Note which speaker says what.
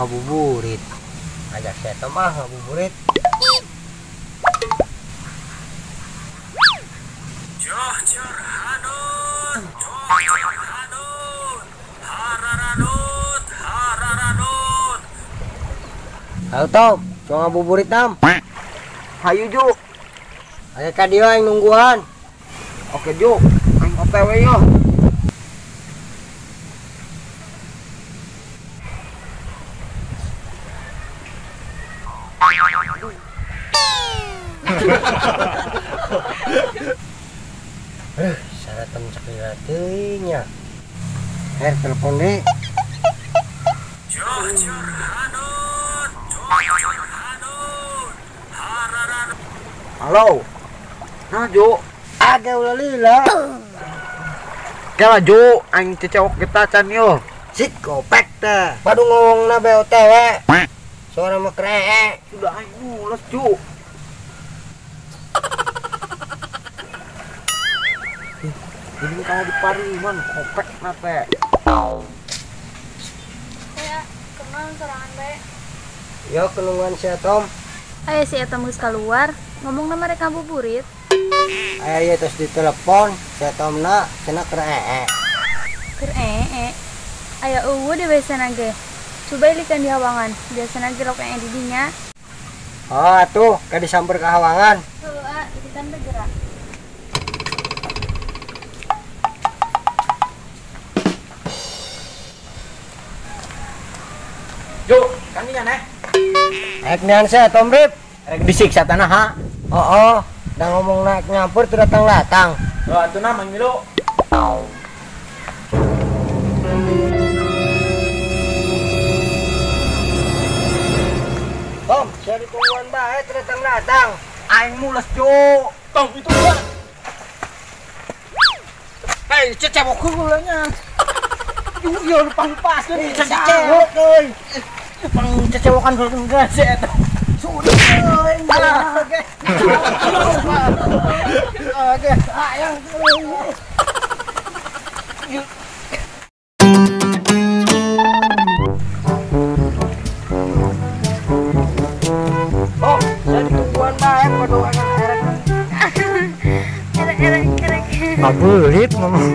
Speaker 1: Ngabuburit. Ajak si Tom ah ngabuburit. Halo Tom, coba ngabuburit Tam.
Speaker 2: Hayu Ju.
Speaker 1: Ayo ka dieu aing nungguan.
Speaker 2: Oke Ju, aing OTW yo.
Speaker 1: Saratem sakila teuing nya. Telepon deui.
Speaker 2: Halo. Nah, Ju.
Speaker 1: Aga ulah lila.
Speaker 2: Kela Ju, aing cecewok kita can yo.
Speaker 1: Sik kopek teh. Padu ngomongna be OTW. Suara mah kree.
Speaker 2: Sudah aing mules, Ju. Ini kalau di pariman kopek na teh.
Speaker 3: Ya, kenal sorangan bae.
Speaker 1: Yo kenungan si Atom.
Speaker 3: Ayo si Atom geus keluar, ngomong na mereka ngabuburit.
Speaker 1: Ayo terus ditelepon, si Atomna cenah keur ee.
Speaker 3: Keur ee. Aya eueuh di biasana ge. Coba ilikan di hawangan, biasana ge rok ee di dinya.
Speaker 1: Oh, atuh, ka disamper ka hawangan.
Speaker 3: Heuh, ah, ilikan bergerak.
Speaker 2: Ju, kan ini aneh.
Speaker 1: Rek nian si Atom Rip.
Speaker 2: Rek disiksa tanah ha.
Speaker 1: Oh, dah ngomong naik nyampur tuh datang-datang.
Speaker 2: Oh, atuh nah mang milu.
Speaker 1: Tom, saya ditungguan bae tuh datang-datang.
Speaker 2: Aing mules, Ju. Tom itu gua. Hei, cecewok heulanya. Ju, ieu pangpaskeun
Speaker 1: cecewok euy.
Speaker 2: Pang cecewokan heula si eta. Sudah euy. Oke. Oke, ayang.
Speaker 1: Oh, saya ditungguan bae kudu erek.
Speaker 3: Erek erek erek.
Speaker 1: Ngabulit ngomong.